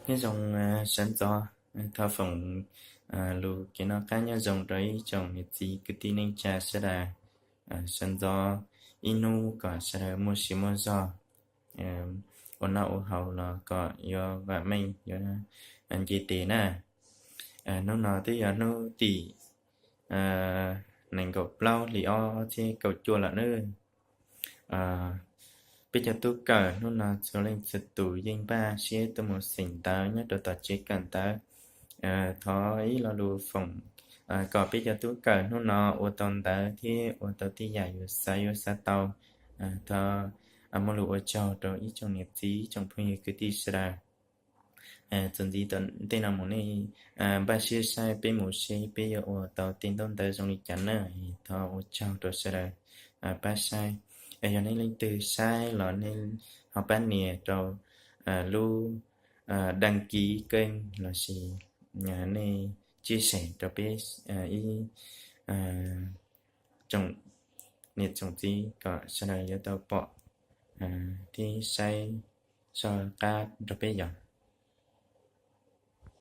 Nyob zoo sawv ntxov, thov foom lus kev noj qab nyob zoo rau ib tsoom niam txiv kwv tij neej tsa sawv daws. Sawv ntxov ib hnub kom sawv daws muaj sia muaj zog, ua noj ua haus los kom yuav vam meej yuav nce tes na. Hnub no twb yog hnub tim nees nkaum plaub hlis ob ob txhiab kaum cuaj lawm nawb. Peb cov tub kawm hnub no txhua leej txhua tus yeej npaj siab tuaj mus xeem ntawv nyob rau tom tsev kawm ntawv. Thov ib lo lus foom kom peb cov tub kawm hnub no ua tau ntawv thiab ua tau tej yam yuav xav yuav xav tau. Thov muaj lus ua tsaug rau ib tsoom niam txiv ib tsoom phooj ywg kwv tij sawv daws. Txuas ntxiv tom ntej no mus nej npaj siab saib peb mus seb peb yuav ua tau tej ntaub ntawv zoo li cas na. Thov ua tsaug rau sawv daws pab saib. Yog nej leej twg saib los nej ho pab nias rau lub đăng ký kênh lossis nej chia sẻ rau peb ib tsoom niam tsoom txiv kom sawv daws yuav tau pom thiab saib soj qab nrog peb yom.